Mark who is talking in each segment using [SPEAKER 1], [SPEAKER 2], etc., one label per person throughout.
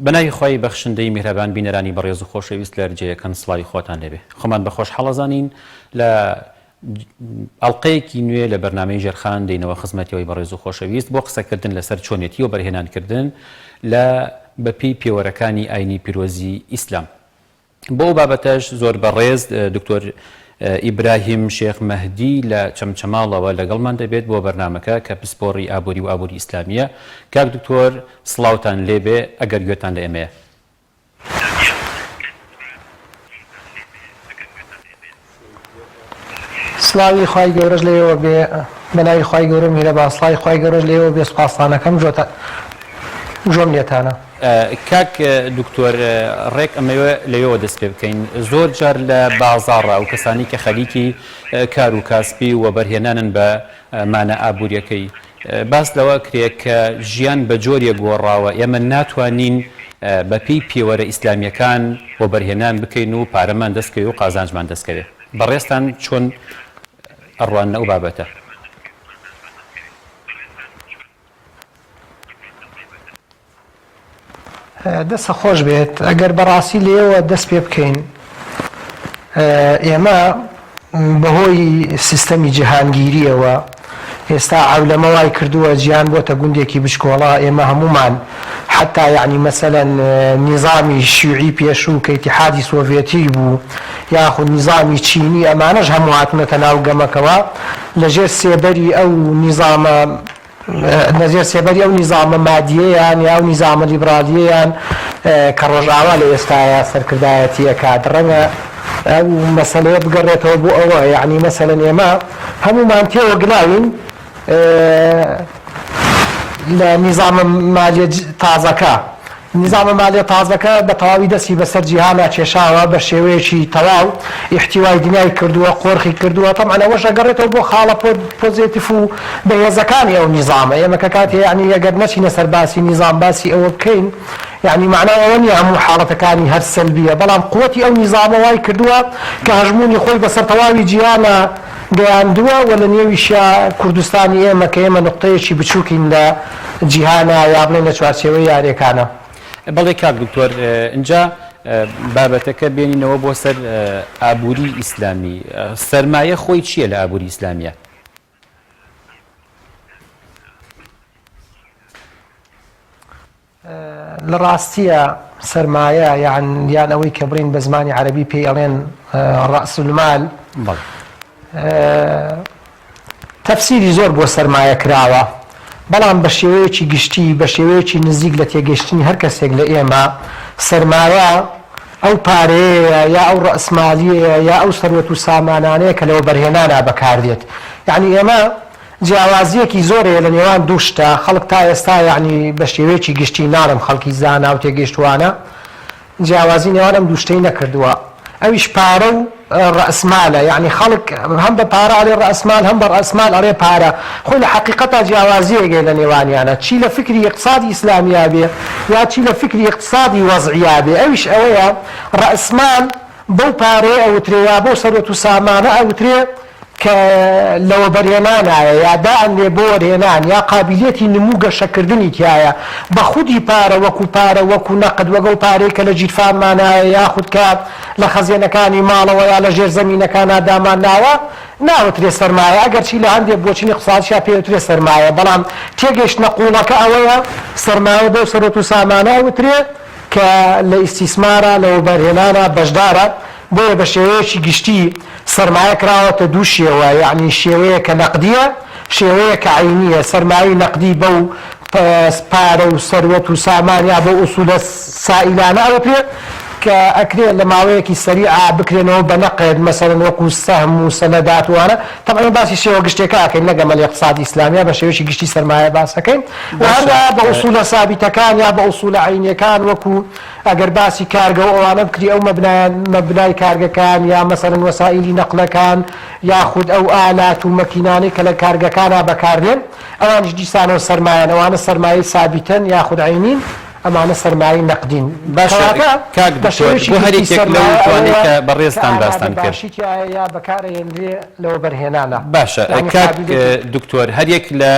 [SPEAKER 1] بەناوی خوای بەخشندەی میهرەبان بینەرانی بەڕێز و خۆشەویست لە جێیەکەن سڵاوی خۆتان لێبێ خۆمان بە خۆشحاڵ ئەزانین لە ئەڵقەیەکی نوێ لە بەرنامەی ژێرخان دێینەوە خزمەتی ئەوی بەڕێز و خۆشەویست بۆ قسەکردن لەسەر چۆنێتی وەبەرهێنان کردن لە بەپێی پێوەرەکانی ئاینی پیرۆزی ئیسلام. بۆ ئەو بابەتەش زۆر بەڕێز دکتۆر ئیبراهیم شێخ مەهدی لە چەمچەماڵەوە لەگەڵمان دەبێت بۆ بەرنامەکە کە پسپۆڕی ئابووری و ئابووری ئیسلامییە. کاک دکتۆر سڵاوتان لێبێ ئەگەر گوێتان لە ئێمەیە.
[SPEAKER 2] سڵاوی خوای گەورەش لێوە بێ بەناوی خوای گەورە میهرەبان سڵاوی خوای گەورەش لێوە بێ سوپاستانەکەم جۆتان جۆم لێتانە.
[SPEAKER 1] کاک دکتۆر ڕێک ئەمەوێ لەوێوە دەست پێ بکەین زۆر جار لە بازاڕا ئەو کەسانی کە خەریکی کار و کاسپی و وەبەرهێنانن بە مانا ئابووریەکەی باس لەوە ئەکرێ کە ژیان بە جۆرێک گۆڕاوە ئێمە ناتوانین بە پێی پێوەرە ئیسلامیەکان وەبەرهێنان بکەین و پارەمان دەست کەوێ و قازانجمان دەست کەوێ بەڕێزتان چۆن ئەڕواننە ئەو بابەتە؟
[SPEAKER 2] دەست خۆش بێت ئەگەر بەڕاستی لێوە دەست پێ بکەین ئێمە بەهۆی سیستەمی جیهانگیریەوە ئێستا عەولەمە وای کردووە جیهان بۆتە گوندێکی بچکۆڵە ئێمە هەمومان حتا یعنی مەسەلەن نیزامی شیوعی پێشوو کە ئیتیحادی سۆڤێتی بوو یاخود نیزامی چینی ئەمانەش هەموو هاتونەتە ناو گەمەکەوە لەژێر سێبەری ئەو نیزامە لە ژێر سێبەری ئەو نیزامە مادییەیان یا ئەو نیزامە لیبرالییەیان کە ڕۆژئاوا لە ئێستایا سەرکردایەتی ئەکات ڕەنگە ئەو مەسەلەیە بگەڕێتەوە بۆ ئەوە یەعنی مەسەلەن ئێمە هەموومان تێوە گلاوین لە نیزامە مالیە تازەکە نیزامە مالیە تازەکە بە تەواوی دەستی بەسەر جیهانا کێشاوە بە شێوەیەکی تەواو ئیحتیوای دنیای کردووە قۆرخی کردووە تەبعەن ئەوەش ئەگەڕێتەوە بۆ خاڵە پۆزێتیف و بەهێزەکانی ئەو نیزامە ئێمە کە کاتێ یەعنی ئەگەر نەچینە سەر باسی نیزام باسی ئەوە بکەین یەعنی مەعنای ئەوە نییە هەموو حاڵەتەکانی هەر سەلبیە بەڵام قوەتی ئەو نیزامە وای کردووە کە هەژموونی خۆی بەسەر تەواوی جیهانا گەیاندووە و لە نێویشیا کوردستانی ئێمە کە ئێمە نوقتەیەکی بچووکین لە جیهانا یا بڵێین لە چوارچێوەی یاریەکانا.
[SPEAKER 1] بەڵێ کاک دکتۆر ئینجا بابەتەکە بێنینەوە بۆ سەر ئابووری ئیسلامی سەرمایە خۆی چییە لە ئابووری ئیسلامیە؟
[SPEAKER 2] لە ڕاستییا سەرمایە یان یان ئەوەی کە بڵێین بە زمانی عەرەبی پێی ئەڵێن رأس المال تەفسیری زۆر بۆ سەرمایە کراوە بەڵام بە شێوەیەکی گشتی بە شێوەیەکی نزیک لە تێگەشتنی هەر کەسێک لە ئێمە سەرمایە ئەو پارەیە یا ئەو ڕەسمالیەیە یا ئەو سەروەت و سامانانەیە کە لە وەبەرهێنانا بەکاردێت یعنی ئێمە جیاوازییەکی زۆر هەیە لە نێوان دوو شتە، خەڵک تا ئێستا یەعنی بە شێوەیەکی گشتی ناڵێم خەڵکی زانا و تێگەیشتووانە جیاوازی نێوان ئەم دوو شتەی نەکردووە ئەویش پارە و ڕەئسمالە یەعنی خەڵک هەم بە پارە ئەڵێ ڕەئسمال هەم بە ڕەئسمال ئەڵێ پارە خۆی لە حەقیقەتا جیاوازییەک هەیە لە نێوانیانە چی لە فکری ئیقتسادی ئیسلامیا بێ یا چی لە فکری ئیقتسادی وەزعیا بێ ئەویش ئەوەیە ڕەئسمال بەو پارەیە ئەوترێ یا بەو سەروەت و سامانە ئەوترێ کە لە وەبەرهێنانایە یا دائەنرێ بۆ وەرهێنان یا قابیلیەتی نموو گەشەکردنی تیایە بە خودی پارە وەکو پارە وەکو نەقد وەک ئەو پارەی کە لە گیرفانمانایە یاخود کە لە خەزێنەکانی ماڵەوە یا لە ژێر زەمینەکانا دامانناوە ناوترێ سەرمایە ئەگەرچی لە هەندێک بۆچونی اقتصادیشا پێوترێ سەرمایە بەڵام تێگەیشتنە قووڵەکە ئەوەیە سەرمایە بەو سەروەت و سامانە ئەوترێ کە لە ئیستیسمارا، لە وەبەرهێنانا بەشدارە، بۆیە بە شێوەیەکی گشتی سەرمایە کراوەتە دوو شێوە، یەعنی شێوەیەک کە نەقدییە، شێوەیەک کە عەینییە، سەرمایەی نەقدی بەو پارە و سەروەت و سامان یا بەو ئوسولە سائیلانە ئەوترێ کە ئەکرێ لە ماوەیەکی سەریعا بکرێنەوە بە نەقد، مەسەلەن وەکوو سەهم و سەنەدات و وانە، تەبعەن ئێمە باسی شێوە گشتیەکە ئەکەین نەک ئەمە لە ئیقتسادی ئیسلامیا بە شێوەیەکی گشتی سەرمایە باس ئەکەین و
[SPEAKER 1] باشە
[SPEAKER 2] هەروەها بە ئوسولە سابیتەکان یا بە ئوسولە عەینیەکان وەکو ئەگەر باسی کارگە و ئەوانە بکری ئەو مەبنایان مەبنای کارگەکان یا مەسەلەن وەسائیلی نەقلەکان یاخود ئەو ئالات و مەکینانەی کە لە کارگەکانا بەکاردێن ئەوانیش دیسانەوە سەرمایەن ئەوانە سەرمایەی سابیتەن یاخود عەینین ئەمانە سەرمایەی نەقدین.
[SPEAKER 1] باشە
[SPEAKER 2] کەواتە
[SPEAKER 1] کاک
[SPEAKER 2] بە
[SPEAKER 1] دکتۆر
[SPEAKER 2] شێوەیەکی
[SPEAKER 1] بۆ هەر
[SPEAKER 2] گشتی
[SPEAKER 1] یەکێک لەو
[SPEAKER 2] سەرمایە
[SPEAKER 1] دوانەی
[SPEAKER 2] ئەوەیە
[SPEAKER 1] کە
[SPEAKER 2] کە
[SPEAKER 1] بەڕێزتان
[SPEAKER 2] ئامادە
[SPEAKER 1] باستان کرد.
[SPEAKER 2] باشی تیایە یا بەکار ئەهێنرێ لە وەبەرهێنانا
[SPEAKER 1] باشە
[SPEAKER 2] یانی
[SPEAKER 1] کاک
[SPEAKER 2] قابیلیەتی.
[SPEAKER 1] دکتۆر هەر یەک لە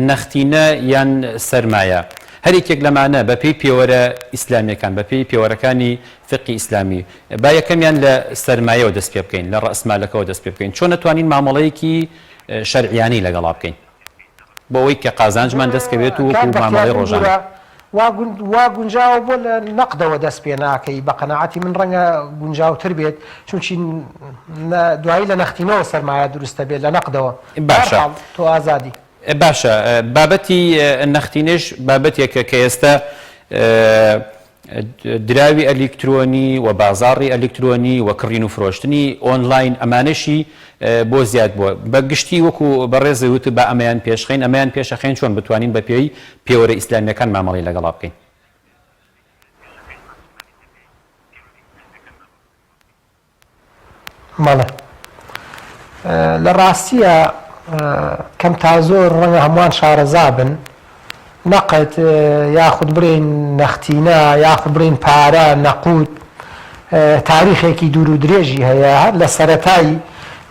[SPEAKER 1] نەختینە یان سەرمایە. هەر یەکێک لەمانە بە پێی پێوەرە ئیسلامیەکان، بە پێی پێوەرەکانی فیقهی ئیسلامی، با یەکەمیان لە سەرمایەوە دەست پێ بکەین، لە ڕەئسمالەکەوە دەست پێ بکەین، چۆن ئەتوانین مامەڵەیەکی شەرعیانەی لەگەڵا بکەین بۆ ئەوەی کە قازانجمان دەست کەوێت و
[SPEAKER 2] کاک
[SPEAKER 1] وەکو
[SPEAKER 2] بەختیار
[SPEAKER 1] مامەڵەی ڕۆژانە.
[SPEAKER 2] ببورە وا وا گونجاوە بۆ لە نەقدەوە دەست پێ ناکەی بە قەناعەتی من ڕەنگە گونجاوتر بێت چونکی دوایی لە نەختینەوە سەرمایە دروست دەبێت لە نەقدەوە
[SPEAKER 1] باشە.
[SPEAKER 2] بەهەرحاڵ تۆ ئازادی.
[SPEAKER 1] باشە بابەتی نەختینەش بابەتێکە کە ئێستا دراوی ئەلیکترۆنی و بازاڕی ئەلیکترۆنی و کڕین و فرۆشتنی ئۆنلاین ئەمانەشی بۆ زیاد بووە. بە گشتی وەکو بەڕێزت وتت با ئەمەیان پێشخەین، ئەمەیان پێشەخەین چۆن بتوانین بە پێی پێوەرە ئیسلامییەکان مامەڵەی لەگەڵا بکەین؟
[SPEAKER 2] بەڵێ لە ڕاستیە کەم تا زۆر ڕەنگە هەمووان شارەزا بن نەقد یاخود بڵێین نەختینە یاخود بڵێین پارە نەقود تاریخێکی دوور و درێژی هەیە هەر لە سەرەتای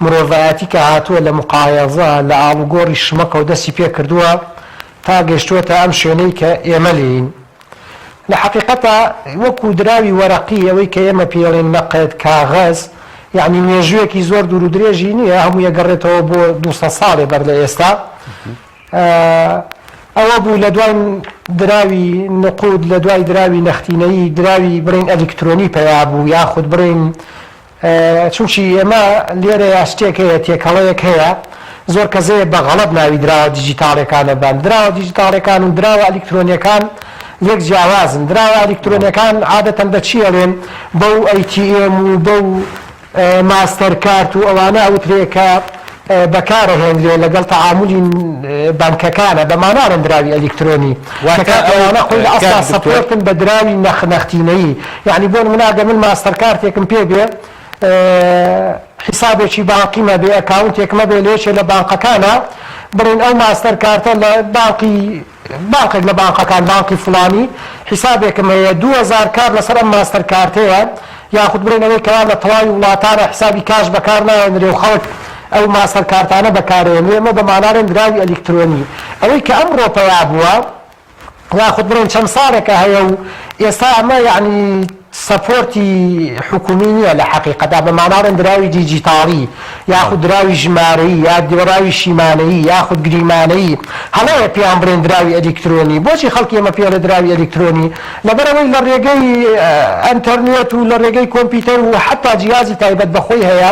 [SPEAKER 2] مرۆڤایەتی کە هاتووە لە مقایەزە لە ئاڵوگۆڕی شمەکەوە دەستی پێ کردووە تا گەشتووەتە ئەم شوێنەی کە ئێمە لێین لە حەقیقەتا وەکو دراوی وەرەقی ئەوەی کە ئێمە پێی ئەڵێین نەقد، کاغەز، یەعنی مێژوویەکی زۆر دوور و درێژی نییە، هەمووی ئەگەڕێتەوە بۆ 200 ساڵێ بەر لە ئێستا. ئەوە بوو لە دوای دراوی نقود، لە دوای دراوی نەختینەیی، دراوی بڵێین ئەلیکترۆنی پەیا بوو یاخود بڵێین چونکی ئێمە لێرەیا شتێک هەیە تێکەڵەیەک هەیە زۆر کەس هەیە بە غەڵەت ناوی دراوە دیجیتاڵیەکان ئەبەن دراوە دیجیتاڵیەکان و دراوە ئەلیکترۆنیەکان لێک جیاوازن دراوە ئەلیکترۆنیەکان عادەتەن بە چی ئەڵێن بەو ئەی تی ئێم و بەو ماستەر کارت و ئەوانە ئەوترێ کە بەکارەهێنرێ لەگەڵ تەعامولی بانکەکانە بە ماناڵێن دراوی ئەلیکترۆنی کە
[SPEAKER 1] واتە
[SPEAKER 2] کاک
[SPEAKER 1] ئەو
[SPEAKER 2] ئەوانە خۆی لە
[SPEAKER 1] کاک
[SPEAKER 2] ئەسڵا
[SPEAKER 1] دکتۆر.
[SPEAKER 2] support ن بە دراوی نەخ نەختینەیی یەعنی بۆ نمونە ئەگەر من ماستەر کارتێکم پێ بێ حیسابێکی بانقیم هەبێ account ێکم هەبێ لە یەکێ لە بانقەکانا بڵێن ئەو ماستەر کارتە لە بانقی بانقێک لە بانقەکان بانقی فڵانی حیسابێکم هەیە 2000 کار لەسەر ئەم ماستەر کارتەیە یاخود بڵێن ئەوەی کەوا لە تەواوی وڵاتانە حیسابی کاش بەکار نایەنرێ و خەڵک ئەو ماستەر کارتانە بەکارەیەنرێ ئەمە بە ماناڵێن دراوی ئەلیکترۆنی ئەوەی کە ئەمڕۆ پەیا بووە یاخود بڵێن چەند ساڵێکە هەیە و ئێستا ئەمە یەعنی support ی حکومی نییە لە حەقیقەتا بە ماناڵێن دراوی دیجیتاڵی یاخود دراوی ژمارەیی یا دراوی شیمانەیی یاخود گریمانەیی هەڵەیە پێیان بڵێن دراوی ئەلیکترۆنی بۆچی خەڵکی ئێمە پێڵێ دراوی ئەلیکترۆنی لەبەرئەوەی لە ڕێگەی ئەنتەرنێت و لە ڕێگەی کۆمپیوتەر و حەتا جیهازی تایبەت بە خۆی هەیە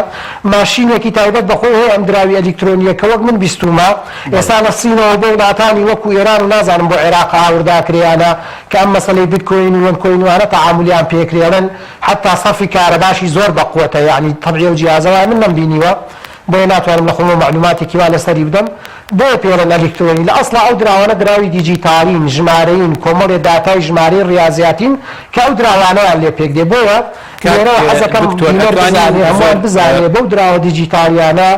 [SPEAKER 2] ماشینێکی تایبەت بە خۆی هەیە ئەم دراوی ئەلیکترۆنییە کە وەک من بیستوومە ئێستا لە سینەوە بۆ وڵاتانی وەکو ئێران و نازانم بۆ عێراق هاوردە ئەکرێ یا نا کە ئەم مەسەلەی بیتکۆین و وەنکۆین و ئانە تەعامولیان پێ ئەکرێ ئەڵێن حەتا سەرفی کارەباشی زۆر بەقوەتە یەعنی تەبعی ئەو جیهازە وایە من نەمبینیوە بۆیە ناتوانم لە خۆمەوە مەعلوماتێکی وا لەسەری بدەم بۆیە پێی ئەڵێن ئەلیکترۆنی لە ئەسڵا ئەو دراوانە دراوی دیجیتاڵین ژمارەیین کۆمەڵێ داتای ژمارەی ڕیازیاتین کە ئەو دراوانەیان لێ پێک دێ بۆیە
[SPEAKER 1] کاک
[SPEAKER 2] لێرەوە حەزەکەم
[SPEAKER 1] دکتۆر
[SPEAKER 2] بینەر
[SPEAKER 1] ئەتوانین
[SPEAKER 2] بزانێ هەمووان
[SPEAKER 1] زۆر
[SPEAKER 2] بزانێ بەو دراوە دیجیتاڵیانە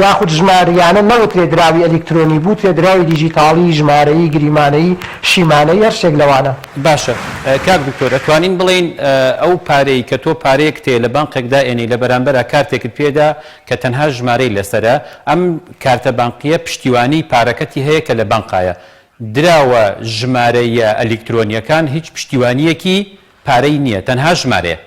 [SPEAKER 2] یاخود ژماریانە نەوترێ دراوی ئەلیکترۆنی بوترێ دراوی دیجیتاڵی، ژمارەیی، گریمانەیی، شیمانەیی هەر شتێک لەوانە.
[SPEAKER 1] باشە کاک دکتۆر ئەتوانین بڵێین ئەو پارەی کە تۆ پارەیەکت هەیە لە بانقێک دائەنێی لە بەرامبەرا کارتێکت پێدا کە تەنها ژمارەی لەسەرە ئەم کارتە بانقیە پشتیوانی پارەکەتی هەیە کە لە بانقایە دراوە ژمارەییە ئەلیکترۆنیەکان هیچ پشتیوانیەکی پارەی نیە تەنها ژمارەیە.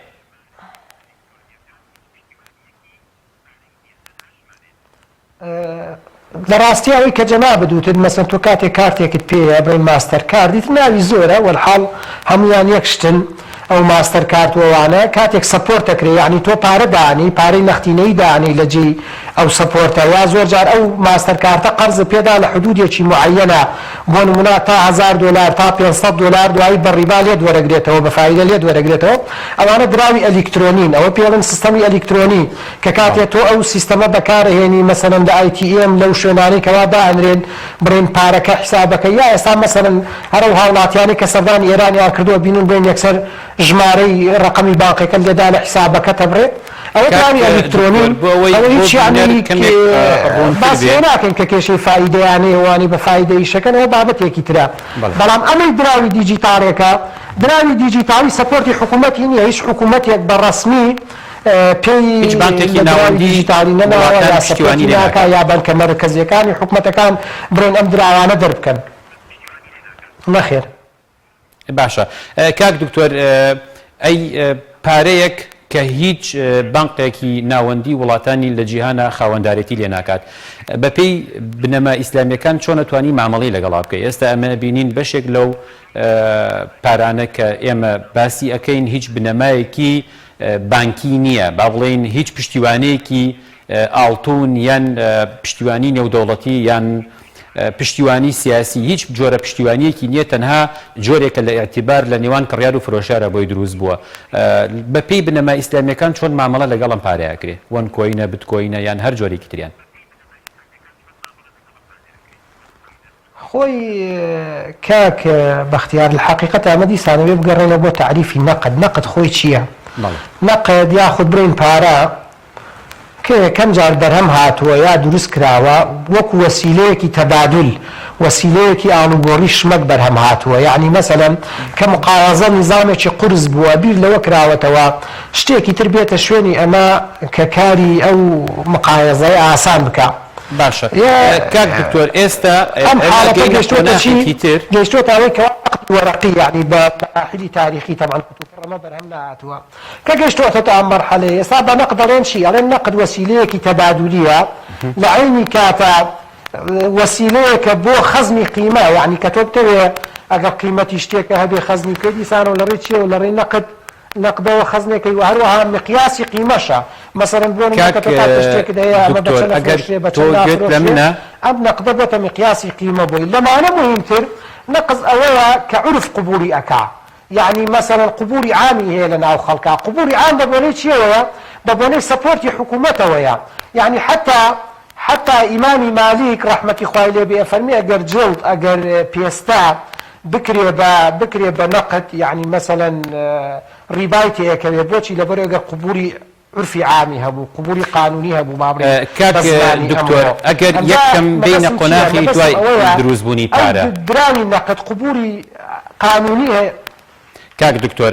[SPEAKER 2] لە ڕاستیا ئەوەی کە جەنابت وتت مەسەن تۆ کاتێک کارتێکت پێیە بڵێین ماستەر کارت ئیتر ناوی زۆرە وەلحاڵ هەموویان یەک شتن ئەو ماستەر کارت و ئەوانە کاتێک support ئەکرێ یەعنی تۆ پارە دانێی پارەی نەختینەیی دانێی لە جێی ئەو support ە یا زۆر جار ئەو ماستەر کارتە قەرزت پێدا لە حدودێکی موعەیەنە بۆ نمونە تا هەزار دۆلار تا 500 دۆلار دوایی بە ڕیبا لێت وەرەگرێتەوە بە فایدە لێت وەرەگرێتەوە ئەوانە دراوی ئەلیکترۆنین ئەوە پێڵن سیستەمی ئەلیکترۆنی کە کاتێ تۆ ئەو سیستەمە بەکارئەهێنی مەسەلەن لە ATM لەو شوێنانەی کەوا دائەنرێن بڵێن پارەکە حیسابەکە یا ئێستا مەسەلەن هەر ئەو هاوڵاتیانەی کە سەردانی ئێرانیان کردووە بینون بڵێن یەکسەر ژمارەی ڕەقەمی بانقێکەت لێدا لە حیسابەکەتە بڕێ ئەوە
[SPEAKER 1] کاک
[SPEAKER 2] دراوی
[SPEAKER 1] دکتۆر
[SPEAKER 2] ئەلیکترۆنین
[SPEAKER 1] بۆ ئەوەی
[SPEAKER 2] ئەوە
[SPEAKER 1] بۆ
[SPEAKER 2] هیچ
[SPEAKER 1] بینەر
[SPEAKER 2] یەعنی
[SPEAKER 1] کەمێک ڕوونتر
[SPEAKER 2] باس
[SPEAKER 1] بێ
[SPEAKER 2] لەوە ناکەین کە کێشەی فائیدەیان هەیە وانی بە فائیدە ئیشەکەن ئەوە بابەتێکی ترە
[SPEAKER 1] بەڵێ.
[SPEAKER 2] بەڵام ئەمەی دراوی دیجیتاڵێکە دراوی دیجیتاڵی support ی حکوومەتی نییە هیچ حکوومەتێک بە ڕەسمی پێی
[SPEAKER 1] هیچ بانکێکی
[SPEAKER 2] لە دراوی
[SPEAKER 1] ناوەندی
[SPEAKER 2] دیجیتاڵی نەناوە
[SPEAKER 1] وڵاتان
[SPEAKER 2] یا
[SPEAKER 1] پشتیوانی
[SPEAKER 2] support ی
[SPEAKER 1] لێ
[SPEAKER 2] ناکا
[SPEAKER 1] ناکات.
[SPEAKER 2] یا بانکە مەرکەزیەکانی حکومەتەکان بڵێن ئەم دراوانە دەربکەن. نەخێر.
[SPEAKER 1] باشە کاک دکتۆر ئەی پارەیەک کە هیچ بانقێکی ناوەندی وڵاتانی لە جیهانا خاوەندارێتی لێ ناکات بەپێی بنەما ئیسلامیەکان چۆن ئەتوانی مامەڵەی لەگەڵا بکەی ئێستا ئەمە ئەبینین بەشێک لەو پارانە کە ئێمە باسی ئەکەین هیچ بنەمایەکی بانکی نییە با بڵێین هیچ پشتیوانەیەکی ئاڵتون یان پشتیوانی نێودەوڵەتی یان پشتیوانی سیاسی هیچ جۆرە پشتیوانیەکی نییە تەنها جۆرێکە لە ئیعتیبار لە نێوان کڕیار و فرۆشیارا بۆی دروست بووە بە پێی بنەما ئیسلامیەکان چۆن مامەڵە لەگەڵ ئەم پارەیە ئەکرێ وەن کۆینە بتکۆینە یان هەر جۆرێکی تریان.
[SPEAKER 2] خۆی کاک بەختیار لە حەقیقەتا ئەمە دیسان ئەبێ بگەڕێینەوە بۆ تەعریفی نەقد، نەقد خۆی چییە؟ نەقد یاخود بڵێین پارە کە یەکەم جار بەرهەم هاتووە یا دروست کراوە وەکو وەسیلەیەکی تەبادول، وەسیلەیەکی ئاڵوگۆڕی شمەک بەرهەم هاتووە، یەعنی مەسەلەن کە مقایەزە نیزامێکی قورس بووە بیر لەوە کراوەتەوە شتێکی تر بێتە شوێنی ئەمە کە کاری ئەو مقایەزەیە ئاسان بکا.
[SPEAKER 1] باشە کاک دکتۆر ئێستا
[SPEAKER 2] ئەم
[SPEAKER 1] ئێمە
[SPEAKER 2] حاڵەتە
[SPEAKER 1] گەینە
[SPEAKER 2] گەیشتۆتە چی؟
[SPEAKER 1] قۆناخێکی تر.
[SPEAKER 2] گەیشتۆتە ئەوەی کەوا نەقدی وەرەقی یەعنی بە مەراحیلی تاریخی تەبعەن کوتوپڕ ئەمە بەرهەم نەهاتووە کە گەیشتۆتەتە ئەم مەرحەلەیە ئێستا بە نەقد ئەڵێن چی؟ ئەڵێن نەقد وەسیلەیەکی تەبادولیە لە عەینی کاتا وەسیلەیەکە بۆ خەزنی قیمە یەعنی کە تۆ بتەوێ ئەگەر قیمەتی شتێکە هەبێ خەزنی بکەی دیسانەوە لە ڕێی چیەوە لە ڕێی نەقد نەقدەوە خەزنێکەی وە هەروەها مقیاسی قیمەشە مەسەلەن بۆ نمونە
[SPEAKER 1] کاک
[SPEAKER 2] کە تۆ تاکە شتێکت هەیە ئەمە بە
[SPEAKER 1] دکتۆر
[SPEAKER 2] چەند
[SPEAKER 1] ئەگەر
[SPEAKER 2] ئەفرۆشرێ بە
[SPEAKER 1] تۆ
[SPEAKER 2] چەند
[SPEAKER 1] گوێت لە
[SPEAKER 2] نافرۆشرێ
[SPEAKER 1] منە
[SPEAKER 2] ئەم نەقدە بۆتە مقیاسی قیمە بۆی لەمانە موهیمتر نەقز ئەوەیە کە عورف قبوڵی ئەکا یەعنی مەسەلەن قبوڵی عامی هەیە لە ناو خەڵکا قبوڵی عام بە بۆنەی چیەوەیە بە بۆنەی support ی حکومەتەوەیە یەعنی حەتا حەتا ئیمامی مالیک ڕەحمەتی خوای لێ بێ ئەفەرموێ ئەگەر جڵد ئەگەر پێستە بکرێ بە بکرێ بە نەقد یەعنی مەسەلەن ڕیبای تێ ئەکەوێ بۆچی لەبەر ئەگەر قبوڵی عورفی عامی هەبوو قبوڵی قانونی هەبوو با بڵێین
[SPEAKER 1] کاک
[SPEAKER 2] بە زمانی
[SPEAKER 1] دکتۆر
[SPEAKER 2] ئەمڕۆ
[SPEAKER 1] ئەگەر
[SPEAKER 2] ئەمجا
[SPEAKER 1] یەک کەم بێینە
[SPEAKER 2] مەبەستم چییە
[SPEAKER 1] قۆناخی
[SPEAKER 2] مەبەستم
[SPEAKER 1] دوای
[SPEAKER 2] ئەوەیە
[SPEAKER 1] دروست بوونی
[SPEAKER 2] ئەو
[SPEAKER 1] پارە.
[SPEAKER 2] دراوی نەقد قبوڵی قانونی هەیە.
[SPEAKER 1] کاک دکتۆر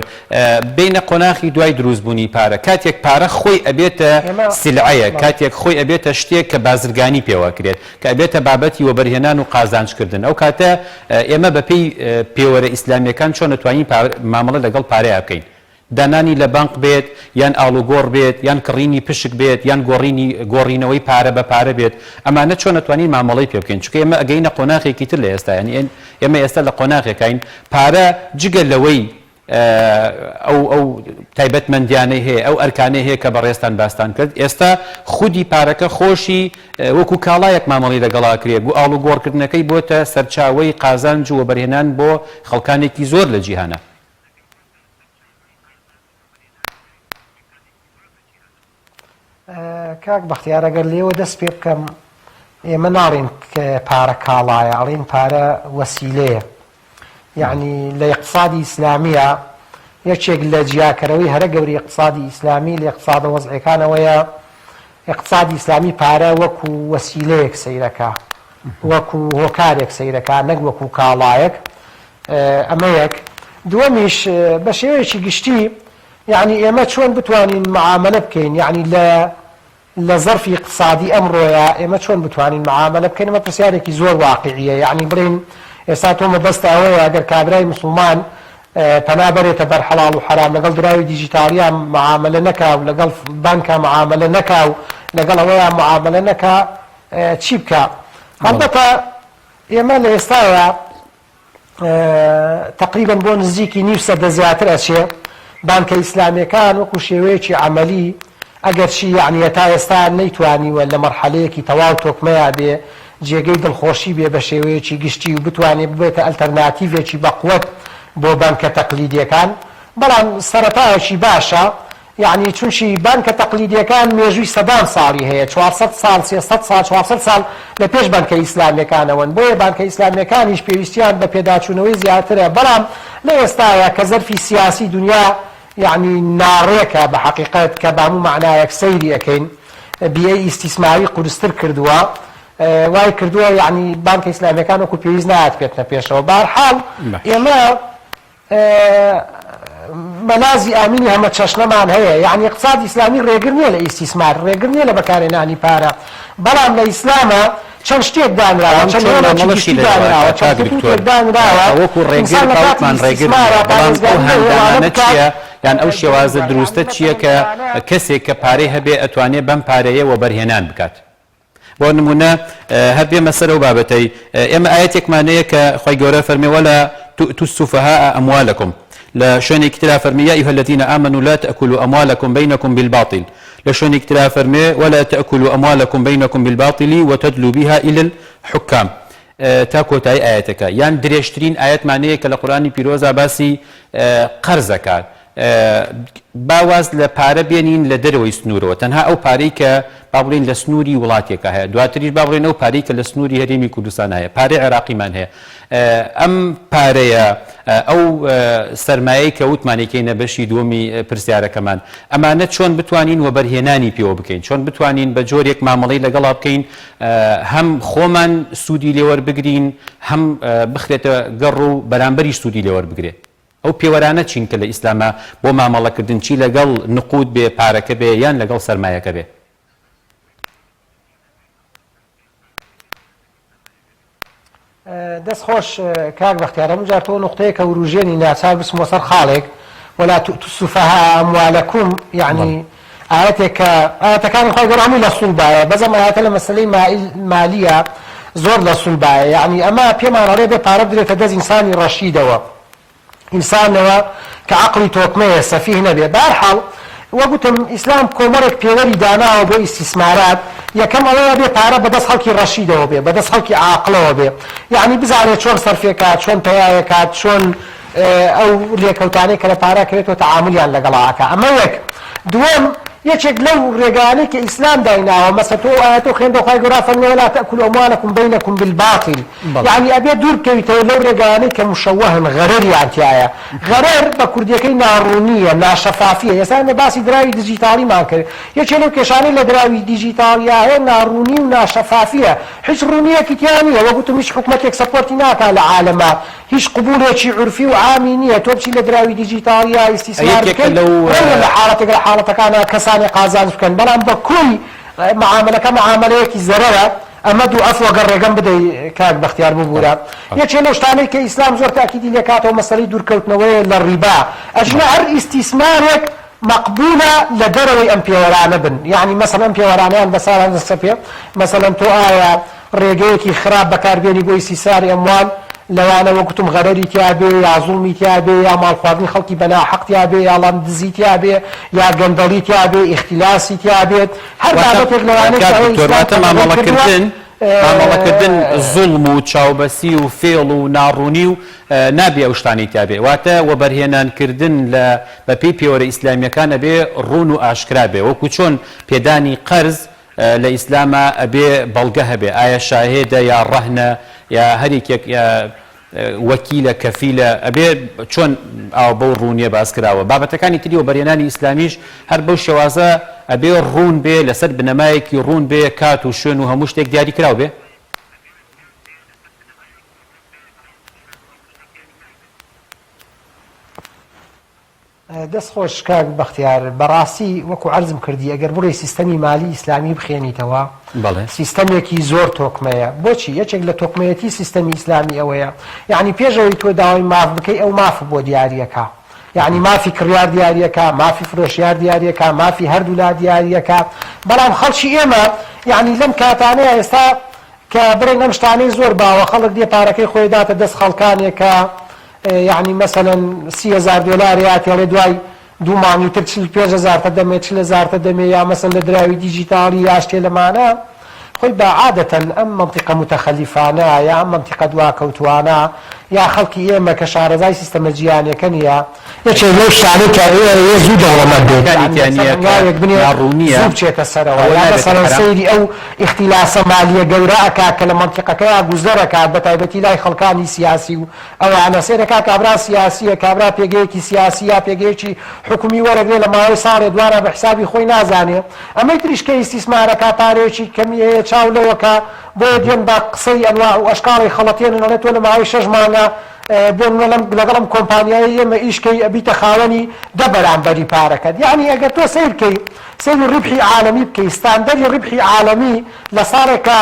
[SPEAKER 1] بێینە قۆناخی دوای دروست بوونی پارە کاتێک پارە خۆی ئەبێتە
[SPEAKER 2] ئێمە
[SPEAKER 1] سلعەیەک
[SPEAKER 2] بەڵێ.
[SPEAKER 1] کاتێک خۆی ئەبێتە شتێک کە بازرگانی پێوە ئەکرێت کە ئەبێتە بابەتی وەبەرهێنان و قازانج کردن ئەو کاتە ئێمە بەپێی پێوەرە ئیسلامیەکان چۆن ئەتوانین مامەڵە لەگەڵ پارەیا بکەین دانانی لە بانق بێت یان ئاڵوگۆڕ بێت یان کڕینی پشک بێت یان گۆڕینی گۆڕینەوەی پارە بە پارە بێت ئەمانە چۆن ئەتوانین مامەڵەی پێ بکەین چونکە ئێمە ئەگەینە قۆناغێکی تر لە ئێستا یانی ئێمە ئێستا لە قۆناغێکاین پارە جگە لەوەی ئەو ئەو تایبەتمەندیانەی هەیە ئەو ئەرکانەی هەیە کە بەڕێزتان باستان کرد ئێستا خودی پارەکە خۆشی وەکو کاڵایەک مامەڵەی لەگەڵا کرێ گو ئاڵوگۆڕکردنەکەی بۆتە سەرچاوەی قازانج و وەبەرهێنان بۆ خەڵکانێکی زۆر لە جیهانا.
[SPEAKER 2] کاک بەختیار ئەگەر لێوە دەست پێ بکەم ئێمە ناڵێین پارە کاڵایە ئەڵێین پارە وەسیلەیە یعنی لە اقتصادی ئیسلامیە یەکێک لە جیاکەرەوەی هەرە گەوری اقتصادی ئیسلامی لە اقتصادە وەزعەکانەوەیە اقتصادی ئیسلامی پارە وەکو وەسیلەیەک سەیرەکە وەکو هۆکارێک سەیرەکە نەک وەکو کاڵایەک ئەمە یەک دووەمیش بە شێوەیەکی گشتی یەعنی ئێمە چۆن بتوانین معامەلە بکەین یەعنی لە لە زەرفی ئیقتسادی ئەمڕۆیا ئێمە چۆن بتوانین معامەلە بکەین ئەمە پرسیارێکی زۆر واقیعیە یەعنی بڵێین ئێستا تۆ مەبەستە ئەوەیە ئەگەر کابرای موسڵمان پەنا بەرێتە بەر حەڵاڵ و حەرام لەگەڵ دراوی دیجیتاڵیا معامەلە نەکا و لەگەڵ بانکا معامەلە نەکا و لەگەڵ ئەوەیا معامەلە نەکا چی بکا هەڵبەتە ئێمە لە ئێستایا تەقریبەن بۆ نزیکی نیو سەدە زیاتر ئەچێ بانکە ئیسلامیەکان وەکو شێوەیەکی عەمەلی ئەگەرچی یەعنی هەتا ئێستا نەیتوانیوە لە مەرحەلەیەکی تەواو تۆکمەیا بێ جێگەی دڵخۆشی بێ بە شێوەیەکی گشتی و بتوانێ ببێتە ئەلتەرناتیڤێکی بەقوەت بۆ بانکە تەقلیدیەکان بەڵام سەرەتایەکی باشە یەعنی چونکی بانکە تەقلیدیەکان مێژووی سەدان ساڵی هەیە، 400 ساڵ، 300 ساڵ، 400 ساڵ لە پێش بانکە ئیسلامیەکانەوەن، بۆیە بانکە ئیسلامیەکانیش پێویستیان بە پێداچوونەوەی زیاترە، بەڵام لە ئێستایا کە زەرفی سیاسی دونیا یەعنی ناڕێکە بە حەقیقەت کە بە هەموو مەعنایەک سەیری ئەکەین بیئەی ئیستیسماری قورستر کردووە وای کردووە یەعنی بانکە ئیسلامیەکان وەکو پێویست نایەت پێتنە پێشەوە بەهەرحاڵ ئێمە مەلازی ئامینی هەمەچەشنەمان هەیە، یەعنی ئیقتسادی ئیسلامی ڕێگر نییە لە ئیستیسمار، ڕێگر نییە لە بەکارهێنانی پارە. بەڵام لە ئیسلاما چەند شتێک دانراوە،
[SPEAKER 1] بەڵام
[SPEAKER 2] چەند
[SPEAKER 1] چۆن
[SPEAKER 2] هێڵێکی
[SPEAKER 1] مامەڵەشی
[SPEAKER 2] گشتی
[SPEAKER 1] لەگەڵا
[SPEAKER 2] دانراوە،
[SPEAKER 1] ئەکا
[SPEAKER 2] چەند
[SPEAKER 1] کاک دکتۆر؟
[SPEAKER 2] خطوطێک دانراوە،
[SPEAKER 1] وەکو ڕێگر
[SPEAKER 2] ئینسان لە کاتی
[SPEAKER 1] باوکمان ڕێگر نییە
[SPEAKER 2] ئیستیسمارا
[SPEAKER 1] بەڵام ئەو
[SPEAKER 2] پارێزگاری لەو هێڵانە
[SPEAKER 1] هاندانانە
[SPEAKER 2] بکات،
[SPEAKER 1] چییە یان ئەو شێوازە دروستە چییە کە کەسێک کە پارەی هەبێ ئەتوانێ بەم پارەیە وەبەرهێنان بکات؟ بۆ نموونە هەر بێمە سەر ئەو بابەتەی ئێمە ئایەتێکمان هەیە کە خوای گەورە فەرمی ولا تؤتوا السفهاء اموالکم لە شوێنێکی ترا فەرمی یا ایها الذین آمنوا لا تأکلوا اموالکم بینکم بالباطل لە شوێنێکی ترا فەرمێ ولا تأکلوا اموالکم بینکم بالباطل وتدلوا بها الی الحکام تا کۆتایی ئایەتەکە یان درێژترین ئایەتمان هەیە کە لە قورئانی پیرۆزا باسی قەرز ئەکات با واز لە پارە بێنین لە دەرەوەی سنوورەوە تەنها ئەو پارەی کە با بڵێین لە سنووری وڵاتێکا هەیە دواتریش با بڵێین ئەو پارەی کە لە سنووری هەرێمی کوردستان هەیە پارەی عێراقیمان هەیە ئەم پارەیە ئەو سەرمایەی کە وتمان یکەینە بەشی دووەمی پرسیارەکەمان ئەمانە چۆن بتوانین وەبەرهێنانی پێوە بکەین چۆن بتوانین بە جۆرێک مامەڵەی لەگەڵا بکەین هەم خۆمان سوودی لێوەربگرین هەم بخرێتە گەڕ و بەرامبەریش سوودی لێوەربگرێ ئەو پێوەرانە چین کە لە ئیسلاما بۆ مامەڵەکردن چی لەگەڵ نقود بێ، پارەکە بێ، یان لەگەڵ سەرمایەکە بێ؟
[SPEAKER 2] دەست خۆش کاک بەختیار هەموو جار تۆ نوقتەیەکە وروژێنی ناچار بچمەوە سەر خاڵێک ولا تؤتوا السفهاء اموالکم یعنی ئایەتێک کە ئایەتەکانی خوای گەورە هەمووی لە سوڵبایە بەس ئەم ئایەتە لە مەسەلەی مالیە زۆر لە سوڵبایە یعنی ئەمە پێمان ئەڵێ بێ پارە بدرێتە دەست ئینسانی ڕەشیدەوە ئینسانەوە کە عەقڵی تۆکمەیە سەفیه نەبێ بەهەرحاڵ وەک وتم ئیسلام کۆمەڵێک پێوەری داناوە بۆ ئیستیسمارات یەکەم ئەوەیە بێ پارە بەدەست خەڵکی ڕەشیدەوە بێ بەدەست خەڵکی عاقڵەوە بێ یەعنی بزانێ چۆن سەرفێکات چۆن پەیایەکات چۆن ئەو لێکەوتانەی کە لە پارە ئەکەوێتەوە تەعامولیان لەگەڵا ئەکا ئەمە یەک دووەم یەکێک لەو ڕێگایانەی کە ئیسلام دایناوە مەسە تۆ ئەو ئایەتەو خوێندەوە خوای گەورە فەرمووی ولا تأکلوا اموالکم بینکم بالباطل یەعنی ئەبێ دوور بکەویتەوە لەو ڕێگایانەی کە مشوهن غەرەریان تیایە غەرەر بە کوردیەکەی ناڕوونیە ناشەفافیە ئێستا ئێمە باسی دراوی دیجیتاڵیمان کرد یەکێ لەو کێشانەی لە دراوی دیجیتاڵیا هەیە ناڕوونی و ناشەفافیە هیچ ڕوونیەکی تیا نیە وەک وتم هیچ حکومەتێک support ی ناکا لە عالەما هیچ قبوڵێکی عورفی و عامی نیە تۆ بچی لە دراوی دیجیتاڵیا ئیستیسمار
[SPEAKER 1] یەکێکە
[SPEAKER 2] بکەی
[SPEAKER 1] لەو
[SPEAKER 2] ڕەنگە لە حاڵەتێک لە حاڵەتەکانا کەسانێ قازانج بکەن بەڵام بە کۆی معامەلەکە معامەلەیەکی زەرەرە ئەمە دوو عەفو گەر ڕێگەم بدەی کاک بەختیار ببورە یەکێ لەو شتانەی کە ئیسلام زۆر تاکیدی لێکاتەوە مەسەلەی دوورکەوتنەوەیە لە ڕیبا ئەژنا هەر ئیستیسمارێک مەقبولە لە دەرەوەی ئەم پێوەرانە بن یەعنی مەسەلەن ئەم پێوەرانەیان بەسەرا دەسەپێ مەسەلەن تۆ ئایا ڕێگەیەکی خراپ بەکار بێنی بۆ ئیستیساری ئەموال لەوانە وەک وتم غەرەری تیا بێ یا زوڵمی تیا بێ یا ماڵ خواردنی خەڵکی بە ناحەق تیا بێ یا ڵام دزی تیا بێ یا گەندەڵی تیا بێ ئیختیلاسی تیا بێت هەر
[SPEAKER 1] واتە
[SPEAKER 2] بابەتێک لەوانەی
[SPEAKER 1] کاک
[SPEAKER 2] کە
[SPEAKER 1] دکتۆر
[SPEAKER 2] ئیسلام
[SPEAKER 1] واتە
[SPEAKER 2] قەدەغەی کردووە
[SPEAKER 1] مامەڵەکردن مامەڵەکردن زوڵم و چاوبەسی و فێڵ و ناڕوونی و نابێ ئەو شتانەی تیا بێ واتە وەبەرهێنان کردن لە بە پێی پێوەرە ئیسلامیەکان ئەبێ ڕوون و ئاشکرا بێ وەکو چۆن پێدانی قەرز لە ئیسلاما ئەبێ بەڵگە هەبێ ئایا شاهێدە یا ڕەهنە یا هەریکێک یا وەکیلە کەفیلە ئەبێ چۆن ئاوا بەو ڕوونیە باس کراوە بابەتەکانی تری وەبەرهێنانی ئیسلامیش هەر بەو شێوازە ئەبێ ڕوون بێ لەسەر بنەمایەکی ڕوون بێ کات و شوێن و هەموو شتێک دیاری کراو بێ.
[SPEAKER 2] دەست خۆش کاک بەختیار بەڕاستی وەکو عەرزم کردی ئەگەر بڕۆی سیستەمی مالی ئیسلامی بخێنیتەوە
[SPEAKER 1] بەڵێ.
[SPEAKER 2] سیستەمێکی زۆر تۆکمەیە بۆچی یەکێک لە تۆکمەیەتی سیستەمی ئیسلامی ئەوەیە یەعنی پێش ئەوەی تۆ داوای ماف بکەی ئەو مافت بۆ دیاریەکا یەعنی مافی کڕیار دیاریەکا مافی فرۆشیار دیاریەکا مافی هەردوولا دیاریەکا بەڵام خەڵکی ئێمە یەعنی لەم کاتانەیە ئێستا کە بڵێن ئەم شتانەی زۆر باوە خەڵک دێ پارەکەی خۆی داتە دەست خەڵکانێک کە یەعنی مەسەلەن 30هزار دۆلار یاتێ ئەڵێ دوای دوو مانگی تر 45 هەزارتە دەمێ 40 هەزارتە دەمێ یا مەسەن لە دراوی دیجیتاڵی یا شتێ لەمانە خۆی بە عادەتەن ئەم مەنتیقە موتەخەلیفانە یا ئەم مەنتیقە دواکەوتوانە یا خەڵکی ئێمە کە شارەزای سیستەمە جیهانیەکە نییە یەکێک لەو شتانەی کە ئەیەوێ زوو دەوڵەمەند بێت
[SPEAKER 1] کاری
[SPEAKER 2] یانی
[SPEAKER 1] تیا نییە
[SPEAKER 2] مەسەلەن
[SPEAKER 1] کە
[SPEAKER 2] ناوێک بنێ
[SPEAKER 1] ناڕوونییە
[SPEAKER 2] زوو بچێتە سەرەوە
[SPEAKER 1] ئەوە
[SPEAKER 2] یا
[SPEAKER 1] نابێتە
[SPEAKER 2] مەسەلەن
[SPEAKER 1] حەرام.
[SPEAKER 2] سەیری ئەو ئیختیلاسە مالیە گەورە ئەکا کە لە مەنتیقەکەیا گوزەر ئەکات بە تایبەتی لای خەڵکانی سیاسی و ئەوانە سەیرەکا کابرا سیاسیە کابرا پێگەیەکی سیاسی یا پێگەیەکی حکومی وەرەگرێ لە ماوەی ساڵێ دوارا بە حسابی خۆی نازانێ ئەمەی تریش کە ئیستیسمارەکا پارەیەکی کەمی هەیە چاو لەوەکا بۆیە دێن بە قسەی ئەنواع و ئەشکاڵی خەڵەتێنن ئەڵێ تۆ لە ماوەی شەش مانگا. بۆ نمونە لەم لەگەڵ ئەم کۆمپانیایەی ئێمە ئیش کەی ئەبیتە خاوەنی دە بەرامبەری پارەکەت یەعنی ئەگەر تۆ سەیر کەی سەیری ڕیبحی عالەمی بکەی ستاندەری ڕیبحی عالەمی لە ساڵێکا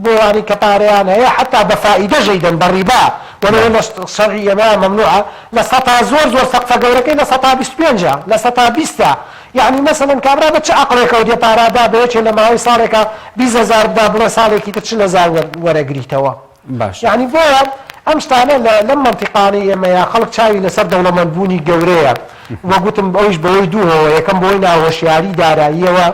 [SPEAKER 2] بۆ ئەوانەی کە پارەیان هەیە حەتا بە فائیدەش ئەیدەن بە ڕیبا وەلەوە لە شەرعی ئێمەیا مەمنوعە لە سەتا زۆر زۆر سەقفە گەورەکەی لە سەتا 25 ە لە سەتا بیستە یەعنی مەسەلەن کابرا بە چ عەقڵێکەوە دێ پارە ئەدا بە یەکێ لە ماوەی ساڵێکا 20 هەزار بدا بڵێ ساڵێکی تر 40 هەزار وەرەگریتەوە.
[SPEAKER 1] باشە.
[SPEAKER 2] یەعنی بۆیە ئەم شتانە لە لەم مەنتیقانەی ئێمەیا خەڵک چاوی لەسەر دەوڵەمەند بوونی گەورەیە وەک وتم ئەویش بەهۆی دوو هۆوە یەکەم بەهۆی ناهۆشیاری داراییەوە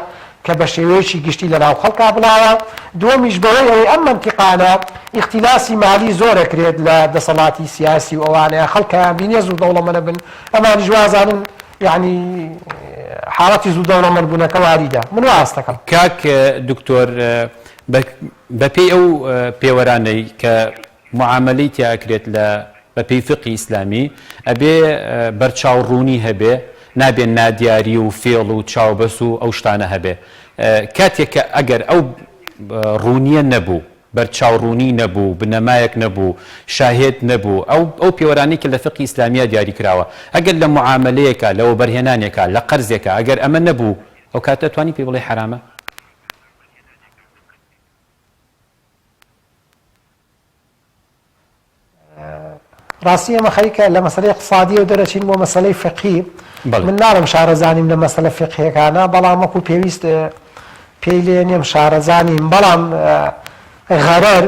[SPEAKER 2] کە بە شێوەیەکی گشتی لە ناو خەڵکا بڵاوە دووەمیش بەهۆی ئەوەی ئەم مەنتیقانە ئیختیلاسی مالی زۆر ئەکرێت لە دەسەڵاتی سیاسی و ئەوانەیە خەڵک کەیان بینیە زوو دەوڵەمەنە بن ئەمانیش وازانن یەعنی حاڵەتی زوو دەوڵەمەند بوونەکە واریدە من وا هەست دەکەم.
[SPEAKER 1] کاک دکتۆر بە بەپێی ئەو پێوەرانەی کە معامەلەی تیا ئەکرێت لە بەپێی فیقهی ئیسلامی ئەبێ بەرچاو ڕوونی هەبێ نابێ نادیاری و فێڵ و چاوبەس و ئەو شتانە هەبێ کاتێک کە ئەگەر ئەو ڕوونیە نەبوو بەرچاو ڕوونی نەبوو بنەمایەک نەبوو شاهێد نەبوو ئەو ئەو پێوەرانەی کە لە فیقهی ئیسلامییا دیاری کراوە ئەگەر لە معامەلەیەکا لە وەبەرهێنانێکا لە قەرزێکا ئەگەر ئەمە نەبوو ئەو کاتە ئەتوانی پێی بڵێی حەرامە؟
[SPEAKER 2] ڕاستی ئێمە خەریکە لە مەسەلەی اقتصادیەوە دەرەچین بۆ مەسەلەی فقهی من ناڵێم شارەزانیم لە مەسەلە فقهیەکانە بەڵام وەکو پێویست پێی لێ نیم شارەزانیم بەڵام غەرەر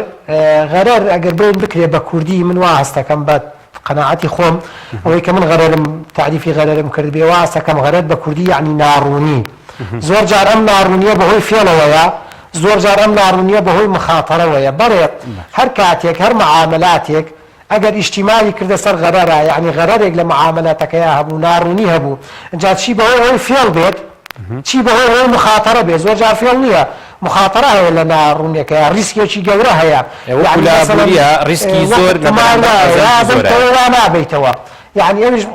[SPEAKER 2] غەرەر ئەگەر بڵێین بکرێ بە کوردی من وا هەستەکەم بە قەناعەتی خۆم ئەوەی کە من غەرەرم تەعریفی غەرەرم کردبێ وا هەستەکەم غەرەر بە کوردی یەعنی ناڕوونی زۆر جار ئەم ناڕوونیە بەهۆی فێڵەوەیە زۆر جار ئەم ناڕوونیە بەهۆی مخاتەرەوەیە بەڵێ هەر کاتێک هەر معامەلاتێک ئەگەر ئیشتیمالی کردە سەر غەرەرە یەعنی غەرەرێک لە معامەلاتەکەیا هەبوو ناڕوونی هەبوو جا چی بەهۆی ئەوەی فێڵ بێت چی بەهۆی ئەوەی مخاتەرە بێت زۆر جار فێڵ نییە مخاتەرە هەیە لە ناڕوونیەکەیا ڕیسکێکی گەورە هەیە
[SPEAKER 1] وەکو
[SPEAKER 2] یەعنی
[SPEAKER 1] لە
[SPEAKER 2] مەسەلەن
[SPEAKER 1] ئابووریە ڕیسکی
[SPEAKER 2] وەکو
[SPEAKER 1] زۆر لە
[SPEAKER 2] قومار
[SPEAKER 1] بەرامبەر
[SPEAKER 2] وایە یا
[SPEAKER 1] قازانجی زۆرە.
[SPEAKER 2] بەیتەوە یا نابەیتەوە یەعنی ئەویش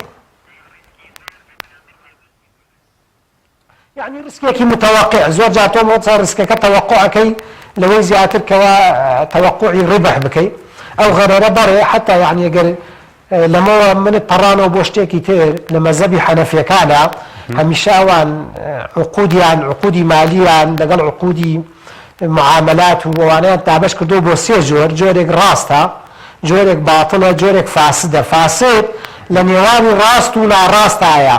[SPEAKER 2] یەعنی ڕسکێکی متوقع زۆر جار تۆ مۆچە ڕسکەکە تەوەقع ئەکەی لەوەی زیاتر کەوا تەوەقعی ڕبح بکەی ئەو غەرەرە بەڕێ حتا یەعنی گەر لەمەوە منت پەڕانەوە بۆ شتێکی تر لە مەزەبی حەنەفیەکانە هەمیشە ئەوان عقودیان عقودی مالیان لەگەڵ عقودی معاملات و ئەوانەیان دابەش کردووە بۆ سێ جۆر، جۆرێک ڕاستە، جۆرێک باتڵە، جۆرێک فاسدە، فاسد لە نێوانی ڕاست و ناڕاستایە،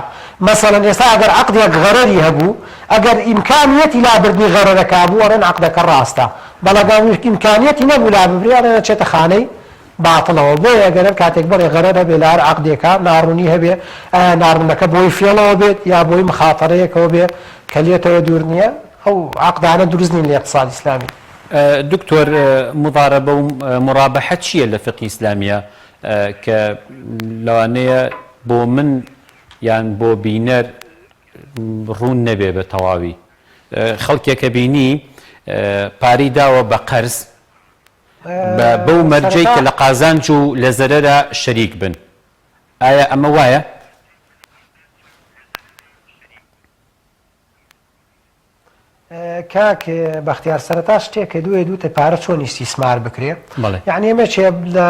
[SPEAKER 2] مەسەلەن ئێستا ئەگەر عەقدێک غەرەری هەبوو، ئەگەر ئیمکانیەتی لابردنی غەرەرەکە هەبوو ئەڵێن عەقدەکە ڕاستە، بەڵام ئەگەر ئیمکانیەتی نەبوو لاببرێ ئەڵێن ئەچێتە خانەی باتڵەوە، بۆیە ئەگەر هەر کاتێک بڵێ غەرەر هەبێ لە هەر عەقدێکا ناڕوونی هەبێ، ئایا ناڕوونەکە بۆی فێڵەوە بێت یا بۆی مخاتەرەیەکەوە بێ کە لێتەوە دوور نییە، ئەو عەقدانە دروست نین لە ئیقتساد ئیسلامی.
[SPEAKER 1] دکتۆر مضاربە و مرابحە چییە لە فقهی ئیسلامیە کە لەوانەیە بۆ من یان بۆ بینەر ڕوون نەبێ بە تەواوی خەڵکێکە بینی پارەی داوە بە قەرز بە بەو مەرجەی
[SPEAKER 2] سەرەتا
[SPEAKER 1] کە لە قازانج و لە زەرەرا شەریک بن ئایا ئەمە وایە؟
[SPEAKER 2] کاک بەختیار سەرەتا شتێک کە دوێ دوتە پارە چۆن ئیستیسمار بکرێ
[SPEAKER 1] بەڵێ.
[SPEAKER 2] یعنی ئێمە چێ لە